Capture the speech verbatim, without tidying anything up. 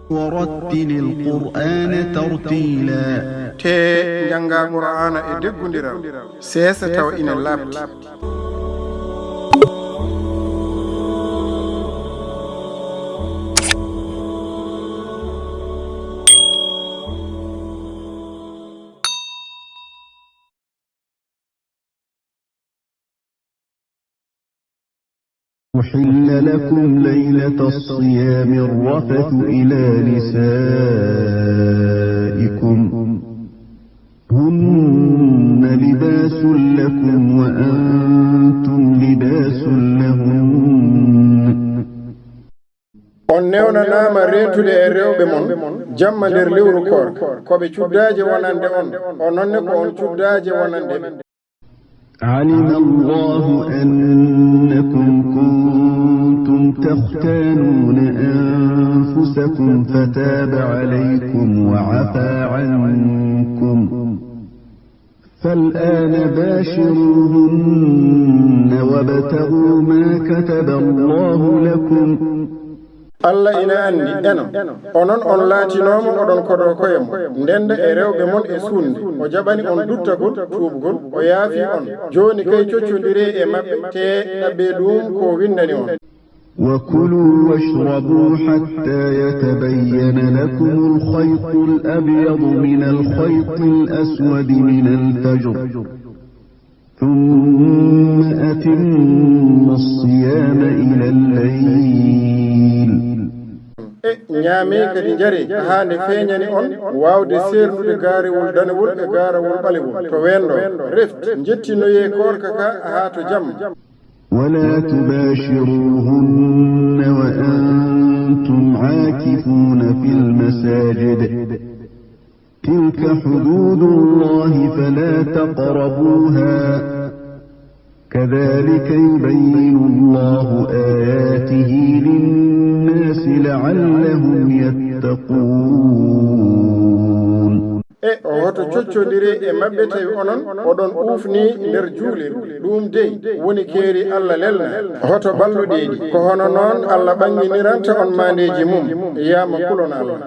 ورتل القرآن ترتيلا. Tee njanngaa Qur'aana e deggundiral, seesa tawa ina laaɓti. أحل لكم ليلة الصيام الرفث إلى نسائكم، هن لباس لكم وأنتم لباس لهن. On newnanaama reentude e rewɓe mon jamma nder lewru koorka, ko ɓe cuddaaje wonande on, onon ne ko on cuddaaje wonande ɓe. علم الله أنكم كنتم تختانون أنفسكم فتاب عليكم وعفا عنكم، فالآن باشروهن وابتغوا ما كتب الله لكم. Allah ina anndi, eno, onon on laatinooma oɗon koɗo koye mon, ndenda e rewɓe mon e suunde, o jaɓani on duttagol, tuubgol, o yaafi on. Jooni kay coccondiree e maɓɓe, tee ɗaɓɓee ɗum ko windani on. وكلوا واشربوا حتى يتبين لكم الخيط الأبيض من الخيط الأسود من الفجر، ثم أتموا الصيام إلى الليل. E ñaamee kadi njaree haa nde feeñani on waawde seernude gaarewol danewol e gaarawol ɓalewol to weenndo. Refti, njettinoyee koorka ka haa to jamma. ولا تباشروهن وأنتم عاكفون في المساجد، تلك حدود الله فلا تقربوها، كذلك يبين الله آياته للناس لعلهم يتقون. E hoto coccondiree e maɓɓe tawi onon oɗon uufni nder juulirde, ɗum dey woni keeri Allah lelna. Hoto balluɗeeɗi, ko hono noon Allah ɓannginiranta on maandeeji mum, yaama kulon Allah.